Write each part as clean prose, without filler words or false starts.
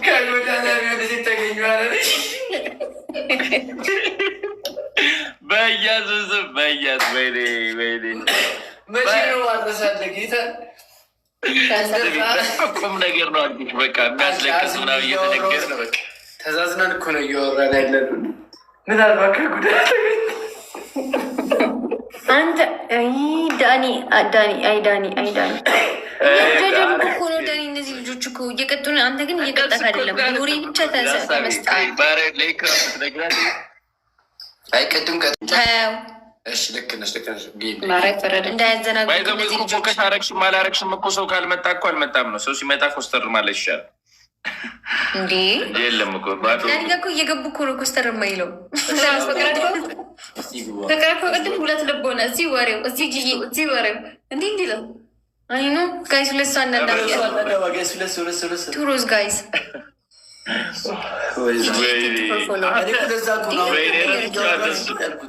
ከጎዳና ቢሆን ተገኙ አለች። በኢያሱ ስም በኢያሱ፣ ወይኔ ወይኔ። መቼ ነው ማድረሳለ ጌታ? ቁም ነገር ነው አልኩሽ። በቃ የሚያስለቅስ ምናምን እየተነገረ ነው። በቃ ተዛዝናን እኮ ነው እያወራን ያለን። ምናልባት ከጉዳት ተገኘ። አንተ አይ ዳኒ፣ ዳኒ፣ አይ ዳኒ፣ አይ ዳኒ፣ ጀጀሉ እኮ ነው ዳኒ። እነዚህ ልጆች እኮ እየቀጡ ነው። አንተ ግን እየቀጣህ አይደለም። ወሬ ብቻ ተመስጠሃል። አይ ቅድም ተው። እሺ፣ ልክ ነሽ፣ ልክ ነሽ። እንዳያዘናጉ by the way እነዚህ እኮ ልጆች። Focus አረግሽም አላረግሽም እኮ ሰው ካልመጣ እኮ አልመጣም ነው። ሰው ሲመጣ ኮስተር ማለት ይሻላል። እንዴ። እንጂ የለም እኮ ባዶ። ዳኒ ጋር እኮ እየገቡ እኮ ነው ኮስተር የማይለው። ፍቅር እኮ ቅድም ሁለት ልብ ሆነ። እዚህ ወሬው፣ እዚህ ጊዜ፣ እዚህ ወሬው፣ እንዲህ እንዲህ ነው። አይ no guys፣ ሁለት ሰው አንዳንድ፣ two rose guys። ወይኔ ረስቼዋለሁ።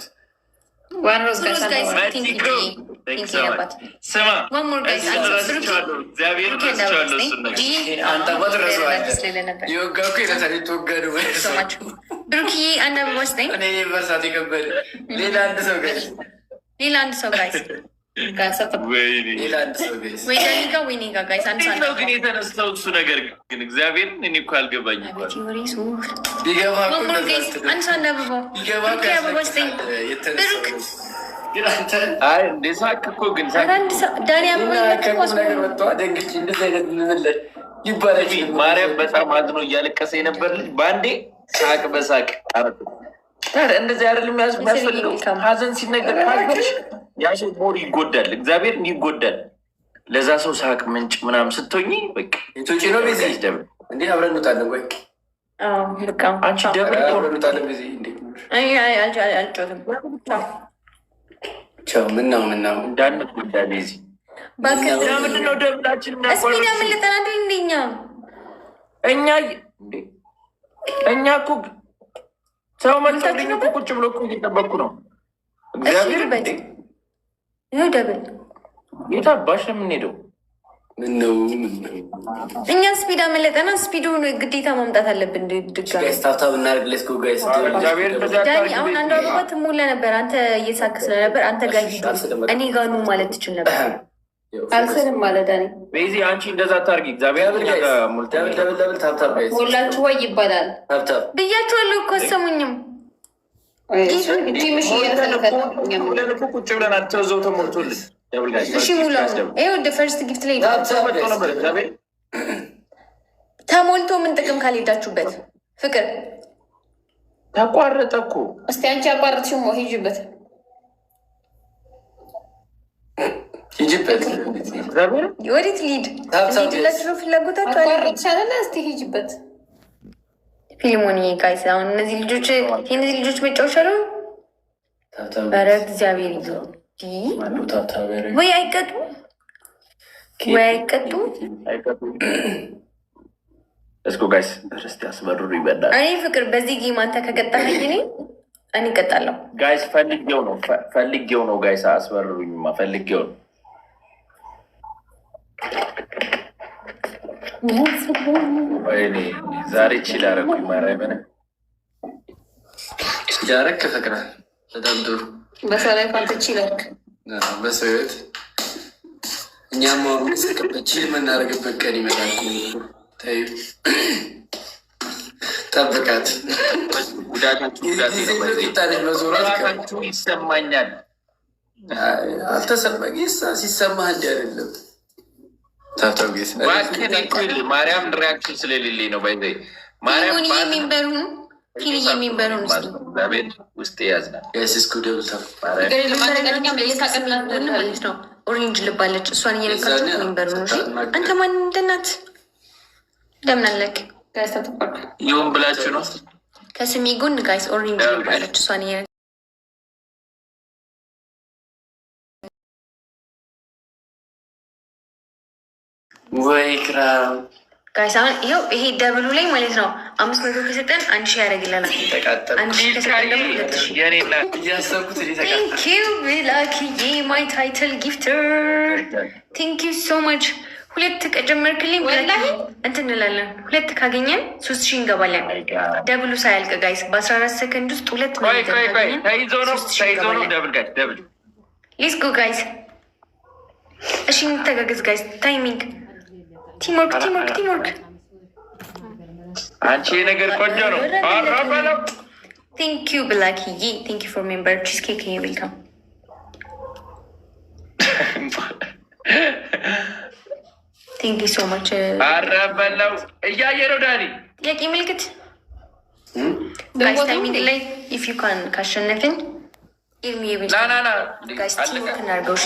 One rose guys. Guys. መቲኮ ስማ፣ One more guys. እሱን ረስቼዋለሁ። እግዚአብሔርን ረስቼዋለሁ እሱን ነገር። ነበር የወጋ እኮ ይረሳል። የተወጋ ነው። ብሩክዬ፣ አንድ አበባ ስጠኝ። እኔ መርሳት የከበደ ሌላ አንድ ሰው guys። ሌላ አንድ ሰው guys። ወይኔ። ሌላ አንድ ሰው guys። ወይ ዳኒ ጋ ወይ እኔ ጋ guys፣ አንድ ሰው። እንዴት ነው ግን የተነሳው እሱ ነገር ግን? እግዚአብሔርን እኔ እኮ አልገባኝም እኮ። አቤት የወሬ ሱፍ። ቢገባ እኮ One more እንደዛ guys፣ አትልም። አንድ ሰው አንድ አበባ። ቢገባ እኮ ብሩክዬ፣ አበባ ስጠኝ። ያስለቅሳል። የተነሳው ብሩክ። ግን አንተ አይ እንደ ሳቅ እኮ ግን ሳቅ ኧረ አንድ ሰው ዳኒ አበባ እና ከቁም ነገር ይመጣ። ወጥተዋ ደንግጬ እንደዚህ አይነት ምላሽ ሊባል አይችልም። ማርያም በጣም አዝኖ እያለቀሰ የነበር ልጅ በአንዴ ሳቅ በሳቅ አረገው። ታዲያ እንደዚህ አይደለም የሚያስፈልገው። ሀዘን ሲነገር ካዘንሽ ያ ሰው more ይጎዳል፣ እግዚአብሔር ይጎዳል። ለዛ ሰው ሳቅ ምንጭ ምናምን ስትሆኚ በቃ የቶጪ ነው ቤዚ ደብል። እንዴ፣ አብረን እንወጣለን። ቆይ። በቃ። አንቺ double እኮ አብረን ነው። እንወጣለን። ቤዚ እንዴ። አይ አይ፣ አልጮትም። ቻው። ምነው ምነው? እንዳንጎዳ ቤዚ። እባክህ። ለምንድን ነው double ኣችን Speed የሚያቋርጥ? አመለጠን አይደል እንደኛ? እኛ እንዴ፣ እኛ እኮ ሰው መጥቶልኝ እኮ ቁጭ ብሎ እኮ እየጠበቅኩ ነው። እግዚአብሔር ሂዱበት። እንዴ። ይኸው double። የት አባሽ ነው የምንሄደው? ምነው ምነው? እኛ speed አመለጠና speed ኡ ግዴታ ማምጣት አለብን ድጋሚ። Guys, tap tap እናድርግ። Let's go guys። እግዚአብሔር እንደዚያ ዳኒ አታርጊ። አሁን አንዱ አበባ ትሞላ ነበር። አንተ እየሳክ ስለነበር አንተ ጋር ሂዱ እኔ ጋር ኑ ማለት ትችል ነበር። አልስልም አለ ዳኒ። ቤዚ፣ አንቺ እንደዛ አታርጊ። እግዚአብሔር እኛ ጋር ሞልተን Double, double, double, tap tap guys። ሞላችሁ ወይ ይባላል። Tap tap። ብያችኋለሁ እኮ፣ አሰሙኝም። ቲምሽ እየተሰለፈ ሞልተን እኮ ቁጭ ብለን አልተዘው ተሞልቶልን double guys። እሺ ሙሉ፣ ይኸው first gift ላይ Tap tap መጥቶ guys። ነበር እግዚአብሔር። ተሞልቶ ምን ጥቅም ካልሄዳችሁበት ፍቅር። ተቋረጠ እኮ። እስቲ አንቺ አቋርጥሽው ሂጂበት። ሂጂበት። እግዚአብሔር። ወዴት ሊድ? Tap tap. ሊድላችሁ ነው ፍላጎታችሁ አለ። አቋርጥሽ አይደለ? እስቲ ሂጂበት። ፊልሞን guys፣ አሁን እነዚህ ልጆች የእነዚህ ልጆች መጫወቻ ነው። Tap tap። ኧረ እግዚአብሔር ይዞ ማነው tap tap ያደረገው? ወይ አይቀጡ ወይ አይቀጡ። Let's go guys፣ እስቲ አስበርሩ ይበላል። እኔ ፍቅር በዚህ game አንተ ከቀጣኸኝ እኔ እቀጣለሁ። Guys፣ ፈልጌው ነው፣ ፈልጌው ነው guys፣ አስበርሩኝማ ፈልጌው ነው። ወይኔ ዛሬ chill አደረኩኝ ማርያምን። ያረክ ፍቅረ በጣም ጥሩ። በሰው ላይ ፋንት ይችላል። በሰው ህይወት እኛም ስቅበት chill የምናደርግበት ቀን ይመጣል። ተይው፣ ጠብቃት። ጉዳታችሁ ጉዳቴ ነው። ጊዜ መዞራት ጉዳታችሁ ይሰማኛል። አልተሰማ ሲሰማህ እንዲህ አይደለም። Tap tap guys። እባክህ እኔ እኮ ይኸውልህ ማርያም reaction ስለሌለኝ ነው። By the way ማርያም ፊልሙን የሚንበሩን ፊል የሚንበሩን እስኪ እግዚአብሔር ውስጤ ያዝናል። Guys, እስኩ double tap። ማለት ነው። Orange ልባለች፣ እሷን እየነካቸው የሚንበሩን። እሺ አንተ ማን እንደናት እንደምን አለክ? ይሁን ብላችሁ ነው። ከስሜ ጎን guys orange ልባለች፣ እሷን እየነካችሁ። ወይ ክራም። Guys፣ አሁን ይኸው ይሄ double ኡ ላይ ማለት ነው 500 ከሰጠን 1000 ያደርግልናል። ተቃጠልኩ። 1000 ከሰጠን ደግሞ 2000። የኔ እናት። እያሰብኩት እኔ ተቃጠልኩ። Thank you ብላክዬ፣ my title gifter, thank you so much። ሁለት ከጨመርክልኝ ወላሂ እንትን እንላለን። ሁለት ካገኘን 3000 እንገባለን። Double ኡ ሳያልቅ guys፣ በ14 ሰከንድ ውስጥ ሁለት ቆይ ቆይ ቆይ፣ ተይዞ ነው፣ ተይዞ ነው። Double guys፣ double። Let's go guys። እሺ እንተጋገዝ guys። Timing፣ teamwork፣ teamwork፣ teamwork። አንቺ ነገር ቆንጆ ነው። ኧረ በለው። Thank you ብላክዬ፣ thank you for member ቺዝ ኬክ፣ welcome። Thank you so much። ኧረ በለው፣ እያየ ነው ዳኒ። ጥያቄ ምልክት guys፣ timing ላይ if you can ካሸነፍን ና ና ና። Guys፣ teamwork እናድርገው። እሺ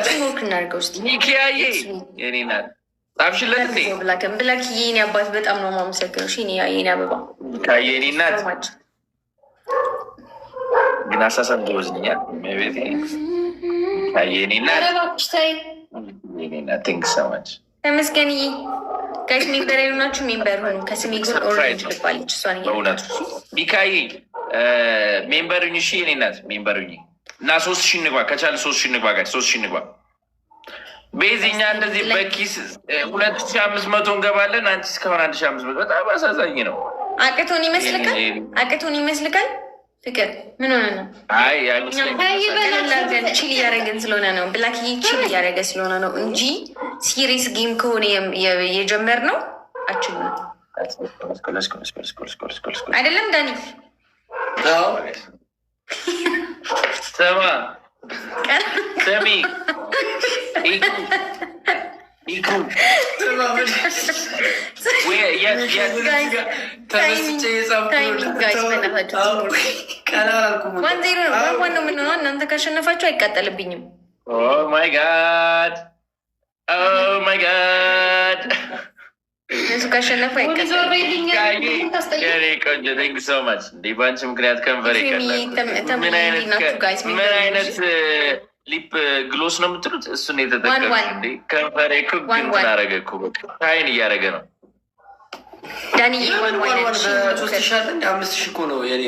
teamwork እናድርገው እስኪ። ሚኪያዬ የኔ ናት። ጻፍሽለት እንዴ? ብላክን፣ ብላክዬ የኔ አባት በጣም ነው የማመሰግነው። እሺ የኔ አበባ። ሚኪያዬ የኔ እናት ግን አሳሳም ጎበዝ ነኝ። ቤቴ ሚኪያዬ የኔ እናት። ኧረ እባክሽ ተይ። የኔ እናት፣ thank so much። ተመስገንዬ። Guys፣ member ያልሆናችሁ member ሆኑ። ከስሜ ጎን orange ልባለች እሷን። በእውነቱ ሚካዬ member ሁኚ። እሺ የኔ እናት member ሁኚ እና 3000 እንግባ ከቻለ፣ 3000 እንግባ guys፣ 3000 እንግባ። ቤዚ እኛ እንደዚህ በኪስ 2500 እንገባለን። አንቺ እስካሁን 1500፣ በጣም አሳዛኝ ነው። አቅቶን ይመስልካል? አቅቶን ይመስልካል? ፍቅር ምን ሆነ ነው? አይ አይመስለኝም። Chill እያደረግን ስለሆነ ነው። ብላክዬ chill እያደረገ ስለሆነ ነው እንጂ serious game ከሆነ የጀመርነው አችሉም። አይደለም ዳኒ? ስማ፣ ስሚ ኢኩ። ተመስጬ። 1-0 1-1 ነው የምንሆነው። እናንተ ካሸነፋችሁ አይቃጠልብኝም። Oh my God, oh my God። እነሱ ካሸነፉ አይቃጠልብኝም። ቆንጆ፣ thank so much። እንዴ በአንቺ ምክንያት ከንፈር ምን አይነት lip gloss ነው የምትሉት? እሱን የተጠቀምሽ እንዴ? ከንፈሬ እኮ እንትን አደረገ እኮ፣ በቃ shine እያደረገ ነው። ዳንዬ 3000 አለ፣ 5000 እኮ ነው የኔ።